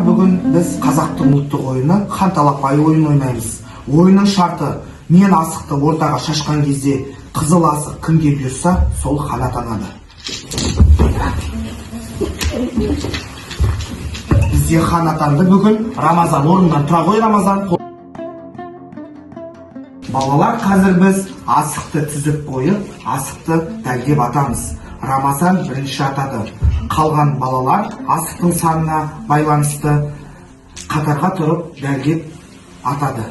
Бүгін біз қазақтың ұлттық ойыны «Хан талапай» ойынын ойнаймыз. Ойынның шарты: мен асықты ортаға шашқан кезде қызыл асық кімге бұйырса, сол хан атанады. Бізде хан атанды бүгін Рамазан. Орнынан тұра ғой, Рамазан. Балалар, қазір біз асықты тізіп қойып, асықты дәлдеп атамыз. Рамазан бірінші атады. Қалған балалар асықтың санына байланысты қатарға тұрып, дәлдеп атады.